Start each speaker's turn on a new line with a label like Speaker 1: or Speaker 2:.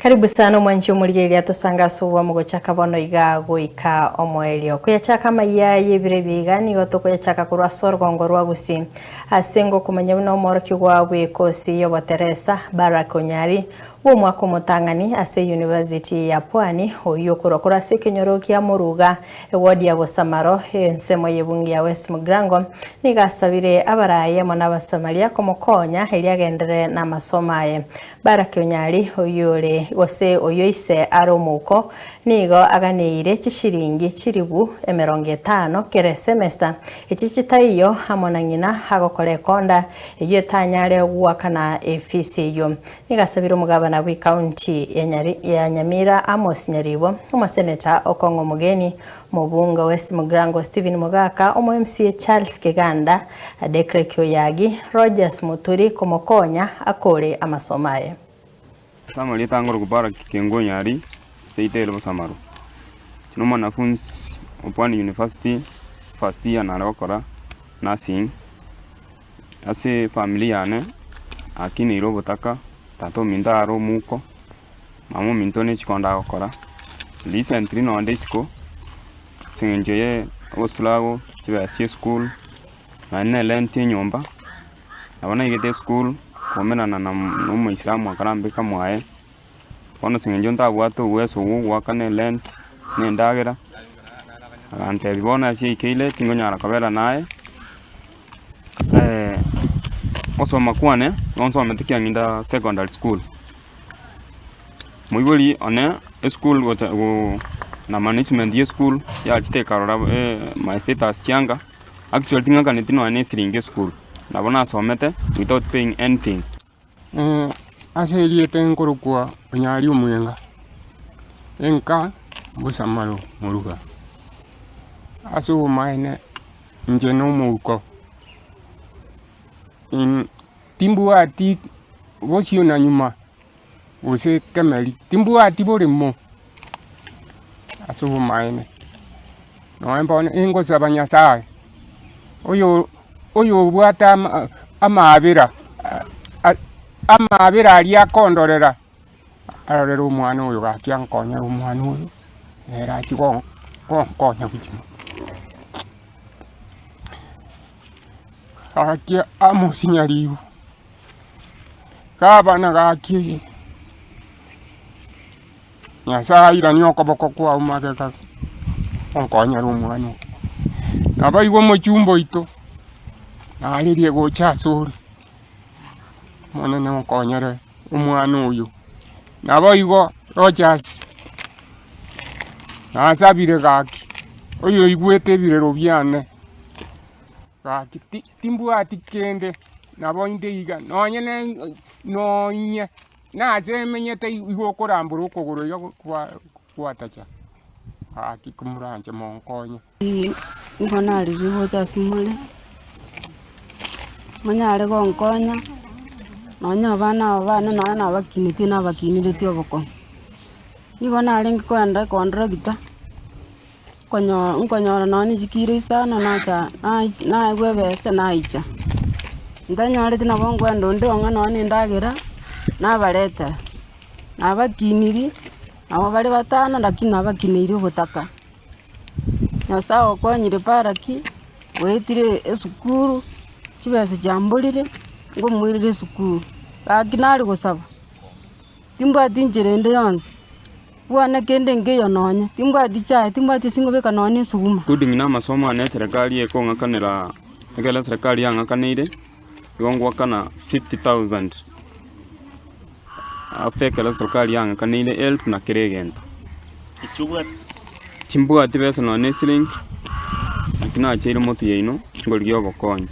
Speaker 1: Karibu sana omwanchi omorigereria tosange ase obwamo gochaka bono iga goika omoerio. Koyachaka amaiya y'ebiro ebi iga nigo tokoyachaka korwa ase orogongo rwa Gusii ase ngokomanya buna omworokigwa bw'ekosi y'oboteresa Barrack Onyari bw'omwaka omotang'ani ase University ya Pwani oyio okorwa korwa ase ekenyoro kia Moruga eward ya Bosamaro ensemo y'ebunge ya West Mugrango nigo asabire abarayi amo n'Abasamaria komokonya erio agenderere namasomo aye. Baraki Onyari, oyore gose oyio ise are omouko, nigo aganeire chishilingi chilifu 50 kera esemester, echi chitaiyo amo na ng'ina agokora ekonda eyio etanyare goakana efisi eyio. Nigo asabire omogabana bw'ecounty ya Nyamira Amos Nyaribo, omoseneta Okong'o Omogeni, Omobunge West Mugirango Stephen Mogaka, omo MCA Charles Kiganda, Decrick Oyagi, Rogers Muturi komokonya akore amasomo aye.
Speaker 2: Ase amarieta angorokwa Barrack Kengo Onyari, seito ere Bosamaro. Inche nomwanafunsi o Pwani University, first year nare gokora nursing, ase efamiri yane nakineire obotaka, tata ominto are omouko, mama ominto ne chikondo agokora, recently nonde isiko, ase eng'encho ye ogostruggle, chibesa chia esukuru, naende na erent ya enyomba, nabo naigete esukuru, nkaumerana na na omoisilamu akarambeka mwaye, bono ase eng'encho ntabwate obuweso bwa ogoakana erent na endagera, agantebia bono ase yaikeire tingonyara kobera naye. Gosoma kwane, nigo nsomete Kiang'inda secondary school. Moibori one esukuru gocha go na management ya esukuru yachete ekarora my status chianga, actually ting'akaneti nonya na esiringi esukuru, nabo nasomete without paying anything.
Speaker 3: Ase erieta nkorokwa Onyari Omwenga, enka Bosamaro Moruga. Ase obomaene inche nomouko, timbwati bosio na nyuma gose kemeri, timbwati boremo ase obomaene. Nonya bono ingosaba Nyasaye, oyo oyobwate ama amaabera amaabera aria akondorera, arorere omwana oyo gaki ankonyere omwana oyo, nere achie gon gonkonya bogima. Gaki amosi nyaribo, gabana gaki Nyasae airanie okoboko kwao magega onkonyere omwana oyo. Naboigo omochumba oito naririe gocha asore, Omonene onkonyere omwana oyo. Naboigo Rogers nasabire gaki, oyoigwete ebirero biane gaki ti timbwati kende nabo inde iga nonye ne nonye. Nase emenyete igo okorambora okogoro iga gwatacha, gaki komoranche monkonye.
Speaker 4: Nigo narigia gocha ase more, monyare gonkonya, nonye abana aba bane nonye nabakinetie nabakineretie obokong'u. Nigo narenge kogenda econtractor, nkonyo nkonyora nonye ne chikiro isano nacha nachi naegwa ebesa naicha. Ntanyoreti nabo nkoenda onde ong'e nonye na endagera, nabaretera, nabakiniri, nabo bare batano lakini nabakineirie obotaka. Nyasaye okonyire Baraki, oetire esukuru, chibesa chiamborire, nkomoirera esukuru, gaki nare gosaba, timbwati nchera ende yonsi. Bwane kende nkeiyo nonye, timbwati chaye, timbwati ase ngobeka nonye esuguma.
Speaker 2: Including na amasomo ane eserekari ekong'akanera, ekero eserekari yang'akaneire, igo ngoakana 50,000 after ekero eserekari yang'akaneire help na kera egento. Timbwati besa nonye na esiringi, naki nacheire motwe yaino, ngorigia obokonyi.